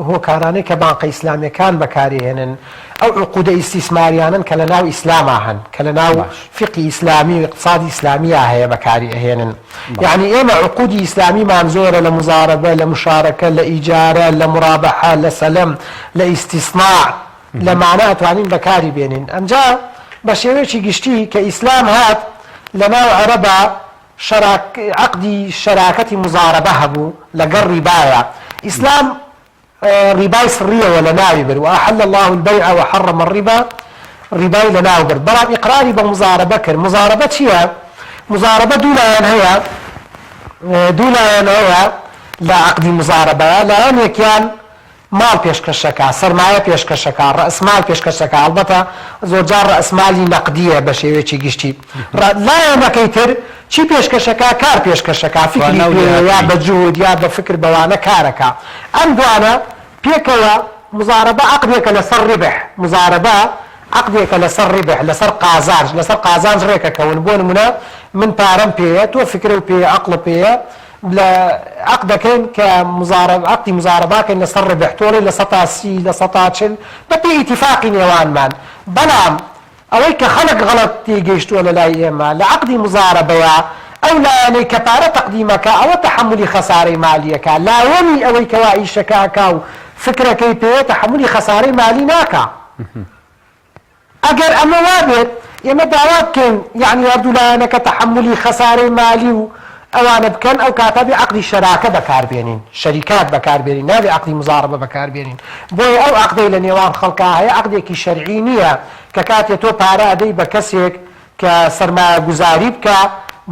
[SPEAKER 2] هۆکارانەی کە بانقە ئیسلامیەکان بەکارێهێنن ئەو عقودە ئیستیسماریانەن کە لە ناو ئیسلاما هەن کە لە ناو
[SPEAKER 1] باش.
[SPEAKER 2] فقی ئیسلامی و اقتصادی ئیسلامیا هەیە بەکاری ئەهێنن
[SPEAKER 1] بەڵێ.
[SPEAKER 2] یعنی ئێمە عقودی ئیسلامیمان زۆرە لە مزارەبە لە مشارەکە لە ئیجارە لە مرابەحە لە سەلەم لە ئیستیسناع لەمانە ئەتوانین بەکاری بێنین ئەمجا بە شێوەیەکی گشتی کە ئیسلام هات لە ناو عەرەبا شەراک عەقدی شەراکەتی مزارەبە هەبوو لەگەڵ ڕیبایە ئیسلام ڕیبای سڕیەوە لە ناوی برد وأحل الله البيع وحرم الربا ڕیبای لە ناو برد بەڵام ئیقراری بە مزارەبە کرد مزارەبە چییە؟ مزارەبە دوو لایەن هەیە دوو لایەن هەیە لە عەقدی مزارەبە لایەنێکیان ماڵ پێشکەشەکا، سەرمایە پێشکەشەکا، ڕەئسمال پێشکەشەکا، ئەڵبەتە زۆرجار ڕەئسمالی نەقدییە بە شێوەیەکی گشتی. لایەنەکەی تر چی پێشکەشەکا؟ کار پێشکەشەکا، فیکری
[SPEAKER 1] توانا و
[SPEAKER 2] پێیە یا
[SPEAKER 1] لێهاتوویی.
[SPEAKER 2] بە جوهد یا بە فکر بەوانە کارەکا. ئەم دوانە پێکەوە مزارەبە عەقدێکە لەسەر ڕیبح، مزارەبە عەقدێکە لەسەر ڕیبح، لەسەر قازانج، لەسەر قازانج ڕێکەکەون، بۆ نموونە من پارەم پێیە، تۆ فکرەو پێیە، عەقڵت پێیە، لە عەقد دەکەین کە مزارە عەقدی مزارەبا کەین لەسەر ڕبح تۆڵێ 30% 40% بە پێی ئیتیفاقی نێوانمان بەڵام ئەوەی کە خەڵک غەڵەت تێیگەیشتووە لە لای ئێمە لە عەقدی مزارەبەیا ئەو لایەنەی کە پارە تەقدیم ئەکا ئەوە تەحەمولی خەسارەی مالی ئەکا لایەنی ئەوەی کەوا ئیشەکە ئەکا و فکرەکەی پێیە تەحەمولی خەسارەی مالی ناکا. ئەگەر ئەمە وابێت ئێمە داوا بکەین یەعنی هەردوو لایەنەکە تەحەمولی خەسارەی مالی و ئەوانە بکەن ئەو کاتە بێ عەقدی شەراکە بەکار بێنین شەریکات بەکار بێنین نابێ عەقدی مزارەبە بەکار بێنین بۆیە ئەو عەقدەی لە نێوان خەڵکا هەیە عەقدێکی شەرعی نییە کە کاتێ تۆ پارە ئەدەی بە کەسێک کە سەرمایە گوزاری بکا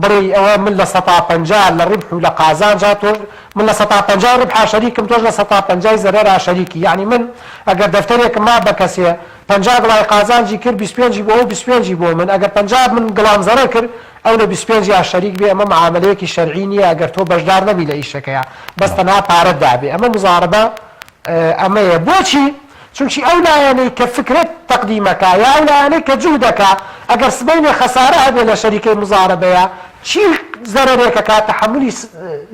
[SPEAKER 2] بڵێی ئەوە من 50% لە ڕیبح و لە قازانجا تۆ من لە سەتا پەنجای ڕیبحا شەریکم تۆش لە 50%ی زەرەرا شەریکی یەعنی من ئەگەر دەفتەرێکم ما بە کەسێ 50 گڵای قازانجی کرد 25 ی بۆ ئەو 25 ی بۆ من ئەگەر 50 من گڵام زەرەر کرد ئەو لە 25 یا شەریک بێ ئەمە معامەلەیەکی شەرعی نییە ئەگەر تۆ بەشدار نەبی لە ئیشەکەیا بەس تەنها پارەت دابێ ئەمە مزارەبە ئەمەیە بۆچی؟ چونکی ئەو لایەنەی کە فکرەت تەقدیم ئەکا یا ئەو لایەنەی کە جوهد ئەکا ئەگەر سبەینێ خەسارە هەبێ لە شەریکەی مزارەبەیا چی زەرەرێک ئەکا تەحەمولی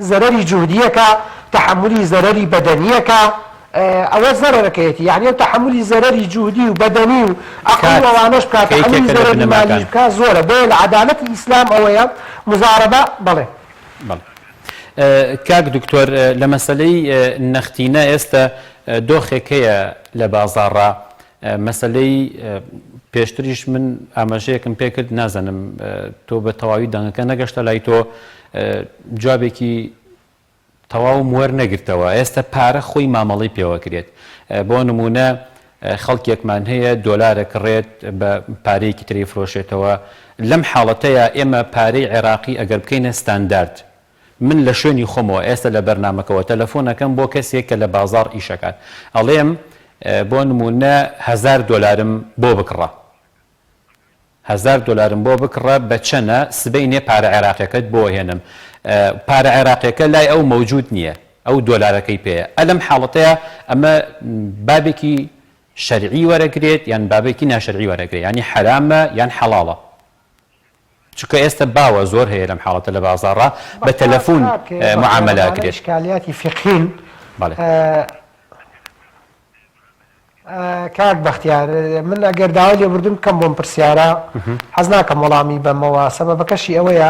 [SPEAKER 2] زەرەری جوهدی ئەکا تەحەمولی زەرەری بەدەنی ئەکا ئەوە زەرەرەکەیەتی یانی ئەو تەحەمولی زەرەری جوهدی و بەدەنی و عەقڵی و
[SPEAKER 1] کات
[SPEAKER 2] ئەوانەش بکا
[SPEAKER 1] کە
[SPEAKER 2] تەحەمولی
[SPEAKER 1] یەکێکە لە
[SPEAKER 2] زەرەری
[SPEAKER 1] بنەماکان.
[SPEAKER 2] مالیش بکا زۆرە بۆیە لە عەدالەتی ئیسلام ئەوەیە مزارەبە بەڵێ.
[SPEAKER 1] بەڵێ. کاک دکتۆر لە مەسەلەی نەختینە ئێستە دۆخێک هەیە لە بازاڕا مەسەلەی پێشتریش من ئاماژەیەکم پێکرد نازانم تۆ بە تەواوی دەنگەکە نەگەشتە لای تۆ جوابێکی تەواوم وەرنەگرتەوە ئێستە پارە خۆی مامەڵەی پێوەکرێت بۆ نمونە خەڵکێکمان هەیە دۆلارە کڕێت بە پارەیەکی تری فرۆشێتەوە لەم حاڵەتەیا ئێمە پارەی عێراقی ئەگەر بکەینە ستاندارد من لە شوێنی خۆمەوە ئێستا لە بەرنامەکەوە تەلەفۆن ئەکەم بۆ کەسێک کە لە بازاڕ ئیشەکات ئەڵێم بۆ نمونە هەزار دۆلارم بۆ بکڕە هەزار دۆلارم بۆ بکڕە بە چەنە سبەینێ پارە عێراقیەکەت بۆ ئەهێنم پارە عێراقیەکە لای ئەو مەوجود نیە ئەو دۆلارەکەی پێیە ئە لەم حاڵەتەیا ئەمە بابێکی شەرعی وەرەگرێت یان بابێکی ناشەرعی وەرەگرێت یانی حەرامە یان حەڵاڵە چونکە ئێستا باوە زۆر هەیە لەم حاڵەتە لە بازاڕا بە
[SPEAKER 2] بەختیار
[SPEAKER 1] تەلەفون
[SPEAKER 2] کاک بەختیار
[SPEAKER 1] معامەلە
[SPEAKER 2] ئەمانە
[SPEAKER 1] ئەکرێت.
[SPEAKER 2] ئیشکالیاتی فیقهین
[SPEAKER 1] بەڵێ.
[SPEAKER 2] کاک بەختیار من ئەگەر داوای لێبوردن بکەم بۆم پرسیارە حەز ناکەم وەڵامی بەمەوە سەبەبەکەشی ئەوەیە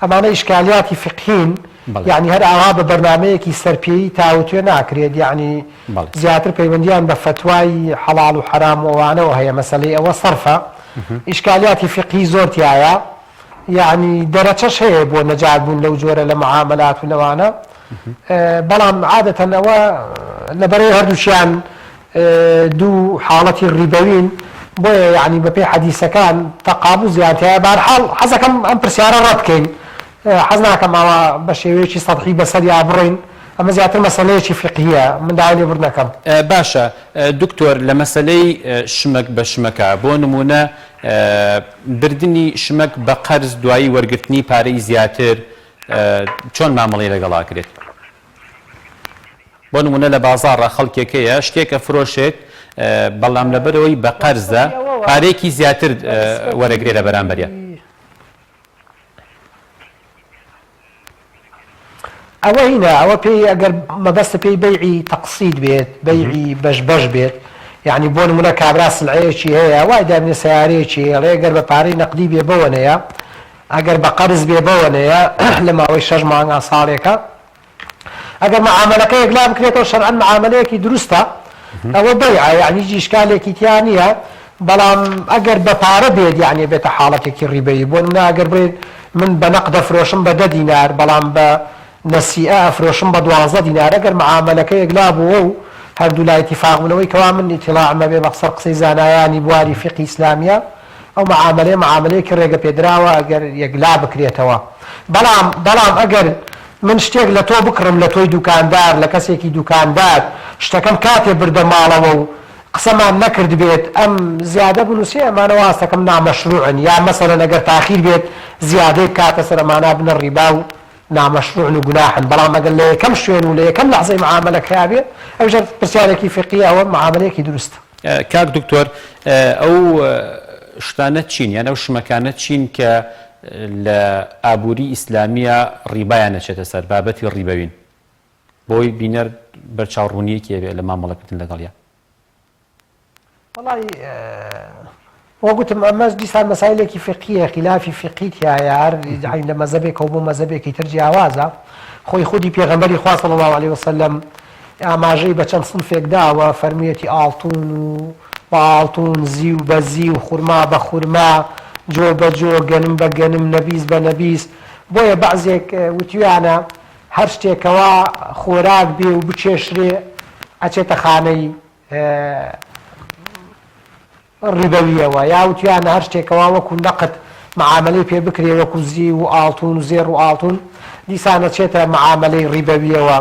[SPEAKER 2] ئەمانە ئیشکالیاتی فقهین یعنی هەر ئاوا بە بەرنمەیەکی سەرپێی تاوتوێ ناکرێت یعنی زیاتر پەیوەندیان بە فەتوای حەڵاڵ و حەرام و ئەوانەوە هەیە مەسەلەی ئەوە سەرفە ئیشکالیاتی فقهی زۆر تایە یەعنی دەرەچەش هەیە بۆ نەجات بوون لەو جۆرە لە معامەلات و لەوانە بەڵام عادەتەن ئەوە لەبەرەی هەردووکیان دوو حاڵەتی ڕیبەوین بۆیە یعنی بەپێی حەدیسەکان تەقابوزیان تایە بارحاڵ حەزەکەم ئەم پرسیارە ڕەت بکەین حەز ناکەم ئەوە بە شێوەیەکی سەتحی بەسەریا بڕۆین ئەمە زیاتر مەسەلەیەکی فیقهیە من داوای لێبوردن ئەکەم.
[SPEAKER 1] باشە دکتۆر لە مەسەلەی شمەک بە شمەکە بۆ نموونە بردنی شمەک بە قەرز دوایی وەرگرتنی پارەی زیاتر چۆن مامەڵەی لەگەڵ ئەکرێت؟ بۆ نموونە لە بازاڕا خەڵکێک هەیە شتێک ئەفرۆشێت بەڵام لەبەرئەوەی بە قەرزە
[SPEAKER 2] بەنسبەتی ئەوەوە
[SPEAKER 1] پارەیەکی زیاتر
[SPEAKER 2] بەنسبەتی
[SPEAKER 1] وەرەگرێ لە بەرامبەریا.
[SPEAKER 2] ئەوە هینە ئەوە پێی ئەگەر مەبەستە پێی بەیعی تەقسیت بێت بەیعی بەش بەش بێت یعنی بۆ نمونە کابرا سلعەیەکی هەیە وای دابنێ سیارەیەکی هەیە ئەڵێ گەر بە پارەی نەقدی بێ بەوەنەیە ئەگەر بە قەرز بێ بەوەنەیە لە ماوەی شەش مانگا ساڵێکە ئەگەر معامەلەکە یەکلا بکرێتەوە شەرعەن معامەلەیەکی دروستە ئەوە بەیعە یعنی هیچ ئیشکالێکی تیا نییە بەڵام ئەگەر بە پارە بێت یعنی بێتە حاڵەتێکی ڕیبەیی بۆ نمونە ئەگەر بڵێت من بە نەقد ئەفرۆشم بە دە دینار بەڵام بە نەسیئە ئەفرۆشم بە 12 دینار ئەگەر معامەلەکە یەکلا بووە و هەردوو لا ئیتیفاق بوونەوەی کەوا من ئیتڵاعم هەبێ بە قسەر قسەی زانایانی بواری فیقهی ئیسلامیە ئەو معامەلەیە معامەلەیەکی ڕێگەپێدراوە ئەگەر یەکلا بکرێتەوە بەڵام بەڵام ئەگەر من شتێک لە تۆ بکڕم لە تۆی دوکاندار لە کەسێکی دوکاندار شتەکەم کاتێ بردە ماڵەوە و قسەمان نەکردبێت ئەم زیادە بنوسێ ئەمانە واستەکەم نامەشروعن یا مەسەلەن ئەگەر تاخیر بێت زیادەی بکاتە سەر ئەمانە بنە ڕیبا و نامەشروعن و گوناحن بەڵام ئەگەر لە یەکەم شوێن و لە یەکەم لەحزەی معامەلە کرابێ ئەویش هەر پرسیارێکی فیقهیە ئەوە معامەلەیەکی دروستە.
[SPEAKER 1] کاک دکتۆر ئەو شتانە چین یان ئەو شمەکانە چین کە. لە ئابووری ئیسلامییە ڕیبایان نەچێتە سەر، بابەتی ڕیبەوین. بۆی بینەر بەرچاوڕوونییەکی هەبێ لە مامەڵەکردن لەگەڵیا.
[SPEAKER 2] وەڵای وەک وتم ئەمەش دیسان مەسایلێکی فیقهیە، خیلافی فیقهی تیایە، هەر یەعنی لە مەزهەبێکەوە بۆ مەزهەبێکی تر جیاوازە. خۆی خودی پێغەمبەری خوا صلی اللە علیە وسلم ئاماژەی بە چەند سنفێک داوە، فەرموویەتی ئاڵتون و بە ئاڵتون، زیو بە زیو، خورما بە خورما، جۆ بە جۆ، گەنم بە گەنم، نەبیز بە نەبیز. بۆیە بەعزێک وتویانە هەر شتێک کەوا خۆراک بێ و بکێشرێ ئەچێتە خانەی ڕیبەویەوە، یا وتویانە هەر شتێک کەوا وەکو نەقد معامەلەی پێ بکرێ وەکو زیو و ئاڵتون و زێڕ و ئاڵتون دیسان ئەچێتە معامەلەی ڕیبەویەوە.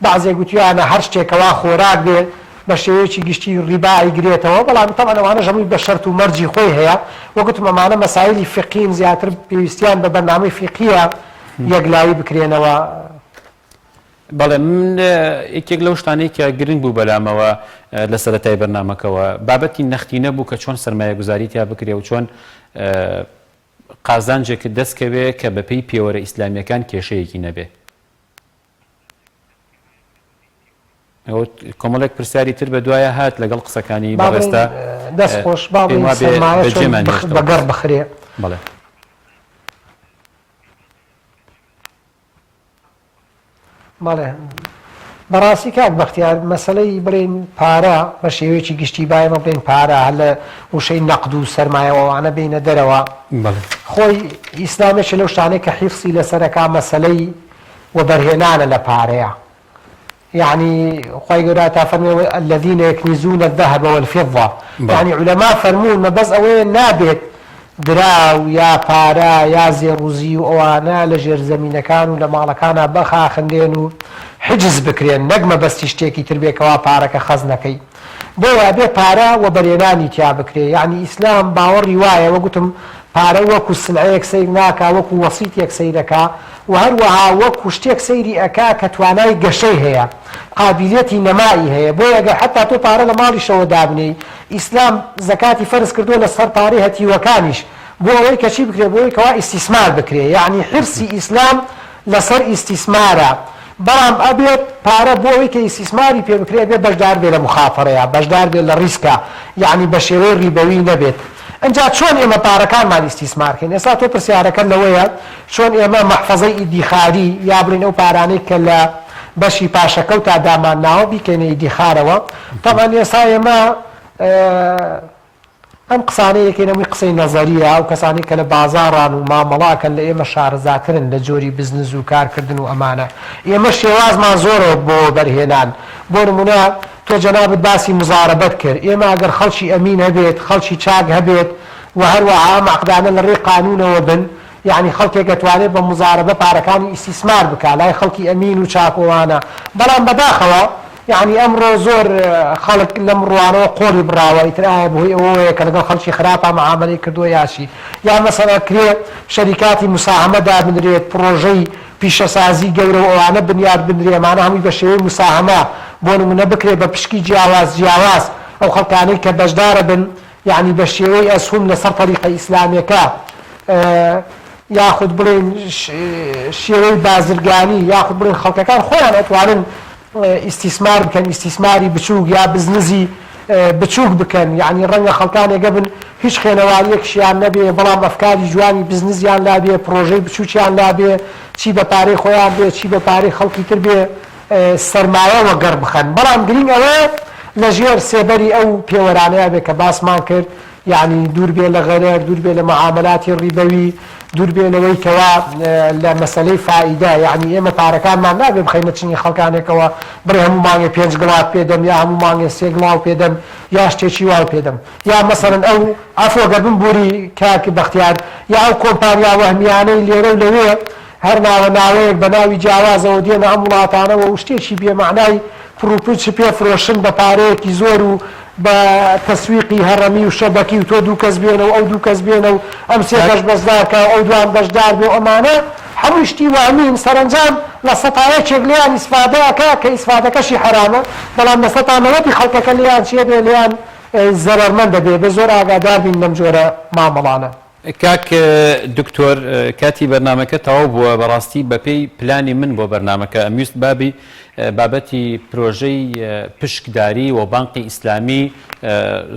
[SPEAKER 2] بەعزێک وتویانە هەر شتێک کەوا خۆراک بێ بە شێوەیەکی گشتی ڕیبا ئەیگرێتەوە، بەڵام تەبعەن ئەوانەش هەمووی بە شەرت و مەرجی خۆی هەیە، وەک وتم ئەمانە مەسایلی فیقهین زیاتر پێویستیان بە بەرنامەی فیقهیە یەکلایی بکرێنەوە.
[SPEAKER 1] بەڵێ من یەکێک لەو شتانەی کە گرنگ بوو بەلامەوە لە سەرەتای بەرنامەکەوە بابەتی نەختینە بوو کە چۆن سەرمایەگوزاری تیا بکرێ و چۆن قازانجێکت دەست کەوێ کە بەپێی پێوەرە ئیسلامیەکان کێشەیەکی نەبێ. کۆمەڵێک پرسیاری تر بە دوایە هات لەگەڵ قسەکانی بەڕێزتا
[SPEAKER 2] دەست خۆش با بڵێین سەرمایە چۆن بەگەڕ بخرێ.
[SPEAKER 1] بەڵێ.
[SPEAKER 2] بەڵێ بەڕاستی کاک بەختیار مەسەلەی بڵێین پارە بە شێوەیەکی گشتی با ئێمە بڵێین پارە هەر لە وشەی نەقد و سەرمایە و ئەوانە بێینە دەرەوە خۆی ئیسلام یەکێ لەو شتانەی کە حیرسی لەسەرەکا مەسەلەی وەبەرهێنانە لە پارەیە یەعنی خوای گەورە تا فەرموێ الذین یکنزون الذهب والفضە یەعنی عولەما فەرموون مەبەست ئەوەیە نابێت دراو یا پارە یا زێڕ و زیو ئەوانە لە ژێرزەمینەکان و لە ماڵەکانا بخاخنرێن و حجز بکرێن نەک مەبەستی شتێکی تر بێ کەوا پارەکە خەزنەکەی بۆیە ئەبێ پارە وەبەرێنانی تیا بکرێ یەعنی ئیسلام باوەڕی وایە وەک وتم پارە وەکو سلعەیەک سەیر ناکا وەکو وەسیتێک سەیرەکا وە هەروەها وەکو شتێک سەیری ئەکا کە توانای گەشەی هەیە قابیلیەتی نەمائی هەیە بۆیە گەر حەتا تۆ پارە لە ماڵیشەوە دابنێی ئیسلام زەکاتی فەرز کردووە لەسەر پارەی هەتیوەکانیش بۆ ئەوەی کە چی بکرێ بۆ ئەوەی کەوا ئیستیسمار بکرێ یەعنی حیرسی ئیسلام لەسەر ئیستیسمارە بەڵام ئەبێت پارە بۆ ئەوەی کە ئیستیسماری پێ بکرێ ئەبێت بەشدار بێ لە موخاتەرەیا بەشدار بێ لە ڕیسکا یەعنی بە شێوەی ڕیبەوی نەبێت ئنجا چۆن ئێمە پارەکانمان ئیستیسمار کەین ئێستا تۆ پرسیارەکەت لەوەیە چۆن ئێمە مەحفەزەی ئیدیخاری یا بڵێین ئەو پارانەی کە لە بەشی پاشەکەوتا دامان ناوە بیکەینە ئیدیخارەوە تەبعەن ئێستا ئێمە ئەم قسانەی ئەکەین هەمووی قسەی نەزەریە، ئەو کەسانەی کە لە بازاڕان و مامەڵە ئەکەن لە ئێمە شارەزاترن لە جۆری بزنز و کارکردن و ئەمانە، ئێمە شێوازمان زۆرە بۆ وەبەرهێنان، بۆ نمونە تۆ جەنابت باسی موزارەبەت کرد، ئێمە ئەگەر خەڵکی ئەمین هەبێت، خەڵکی چاک هەبێت و هەروەها ئەم عەقدانە لە ڕێی قانونەوە بن، یەعنی خەڵکێک ئەتوانێت بە موزارەبە پارەکانی ئیستیسمار بکا لای خەڵکی ئەمین و چاک و ئەوانە، بەڵام بەداخەوە یەعنی ئەمڕۆ زۆر خەڵک لەم ڕوانەوە قۆڵی بڕاوە ئیتر ئایا بەهۆی ئەوەوەیە کە لەگەڵ خەڵکی خراپا مەعامەلەی کردووە یا چی؟ یا مەسەلەن ئەکرێ شەریکاتی موساهەمە دابنرێت پڕۆژەی پیشەسازی گەورە و ئەوانە بنیات بنرێ ئەمانە هەمووی بە شێوەی موساهەمە بۆ نمونە بکرێ بە پشکی جیاواز جیاواز ئەو خەڵکانەی کە بەشدارەبن یەعنی بە شێوەی ئەسهوم لەسەر تەریقە ئیسلامیەکە یاخود بڵێین شێوەی بازرگانی یاخود بڵێن خەڵکەکان خۆیان ئەتوانن ئیستیسمار بکەن ئیستیسماری بچووک یا بزنزی بچووک بکەن یعنی ڕەنگە خەڵکانێکە بن هیچ خوێنەواریەکشیان نەبێ بەڵام ئەفکاری جوانی بزنزیان لابێ پرۆژەی بچووکیان لابێ چی بە پارەی خۆیان بێ چی بە پارەی خەڵکی تر بێ سەرمایە وەگەڕ بخەن، بەڵام گرینگ ئەوەیە لە ژێر سێبەری ئەو پێوەرانەیا بێ کە باسمان کرد، یەعنی دوور بێ لە غەرەر، دوور بێ لە مەعامەلاتی ڕیبەوی، دوور بێ لەوەی کەوا لە مەسەلەی فائیدە، یەعنی ئێمە پارەکانمان نابێ بخەینە چنگی خەڵکانێکەوە بڵێ هەموو مانگێ پێنج گڵات پێ دەم یا هەموو مانگێ سێ گڵاو پێ دەم یا شتێکی واو پێ دەم یا مەسەلەن ئەو عەفو گەر بمبووری کاک بەختیار یا ئەو کۆمپانیا وەهمیانەی لێرە و لەوێ هەر ناوە ناوەیەک بە ناوی جیاوازەوە دێنە ئەم وڵاتانەوە و شتێکی بێ مەعنای پڕوپوچ پێ فرۆشن بە پارەیەکی زۆر و بە تەسویقی هەڕەمی و شەبەکی و تۆ دوو کەس بێنە و ئەو دوو کەس بێنە و ئەم سێ کەس بەشدار کا و ئەو دوان بەشدار بێ و ئەمانە هەمووی شتی وەهمین سەرەنجام لە سەتا یەکێک لێیان ئیسفادە ئەکا کە ئیسفادەکەشی حەرامە بەڵام لە سەتا نەوەدی خەڵکەکە لێیان چیە بێ لێیان زەرەرمەندە بێ بێ زۆر ئاگادار بین لەم جۆرە مامەڵانە.
[SPEAKER 1] کاک دکتۆر کاتی بەرنامەکە تەواو بووە بەڕاستی بەپێی پلانی من بۆ بەرنامەکە ئەمویست بابی بابەتی پرۆژەی پشکداری و بانقی ئیسلامی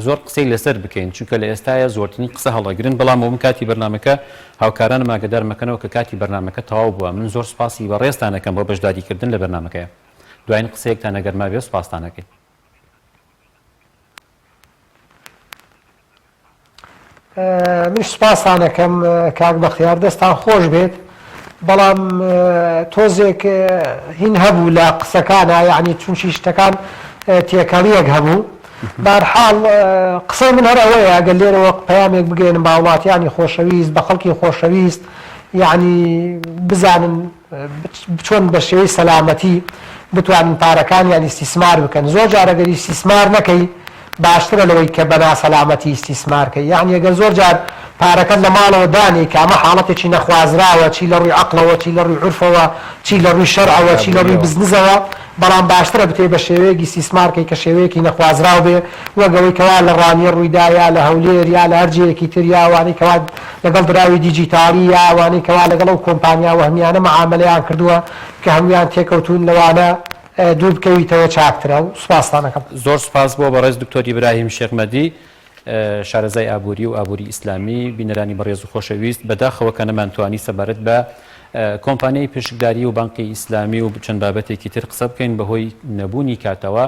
[SPEAKER 1] زۆر قسەی لەسەر بکەین چونکە لە ئێستایا زۆرترین قسە هەڵەگرن بەڵام بۆ من کاتی بەرنامەکە هاوکارانم ئاگەدار مەکەنەوە کە کاتی بەرنامەکە تەواو بووە من زۆر سوپاسی بەڕێزتان ئەکەم بۆ بەشداری کردن لە بەرنامەکەیا دواین قسەیەکتان ئەگەر مابێ سوپاستان ئەکەین.
[SPEAKER 2] منیش سوپاستان ئەکەم کاک بەختیار دەستان خۆش بێت بەڵام تۆزێک هین هەبوو لە قسەکانە یعنی چونچی شتەکان تێکەڵیەک هەبوو بارحاڵ قسەی من هەر ئەوەیە ئەگەر لێرەوە پەیامێک بگەێنم بە هاوڵاتیانی خۆشەویست بە خەڵکی خۆشەویست یعنی بزانن چۆن بە شێوەی سەلامەتی بتوانن پارەکانیان ئیستیسمار بکەن زۆر جار ئەگەر ئیستیسمار نەکەی باشترە لەوەی کە بە ناسەلامەتی ئیستیسمار کەی یەعنی ئەگەر زۆر جار پارەکەت لە ماڵەوە دانێی کە ئەمە حاڵەتێکی نەخوازراوە چی لە ڕووی عەقڵەوە چی لە ڕووی عورفەوە چی لە ڕووی شەرعەوە چی لە ڕووی
[SPEAKER 1] ئابووریەوە.
[SPEAKER 2] بزنزەوە بەڵام باشترە بتەوێ بە شێوەیەک ئیستیسمار کەی کە شێوەیەکی نەخوازراو بێ وەک ئەوەی کەوا لە ڕانیە ڕوویدا یا لە هەولێر یا لە هەر جێیەکی تر یا ئەوانەی کەوا لەگەڵ دراوی دیجیتاڵی یا ئەوانەی کەوا لەگەڵ ئەو کۆمپانیا وەهمیانە مەعامەلەیان کردووە کە هەموویان تێکەوتوون لەوانە دوور بکەویتەوە چاکترە و سوپاستان ئەکەم.
[SPEAKER 1] زۆر سوپاس بۆ بەڕێز دکتۆر ئیبراهیم شێخ مەدی شارەزای ئابووری و ئابووری ئیسلامی، بینەرانی بەڕێز و خۆشەویست بەداخەوە کە نەمانتوانی سەبارەت بە کۆمپانیای پشکداری و بانقی ئیسلامی و چەند بابەتێکی تر قسە بکەین بەهۆی نەبوونی کاتەوە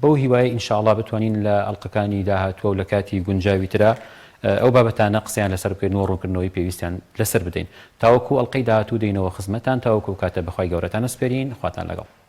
[SPEAKER 1] بەو هیوایە ان شاء اللە بتوانین لە ئەڵقەکانی داهاتووە و لە کاتی گونجاوی ترا ئەو بابەتانە قسەیان لەسەر بکەین و ڕوونکردنەوەی پێویستیان لەسەر بدەین تاوەکو ئەڵقەی داهاتوو دێینەوە خزمەتان تاوەکو ئەو کاتە بەخوای گەورەتان ئەسپێرین خواتان لەگەڵ.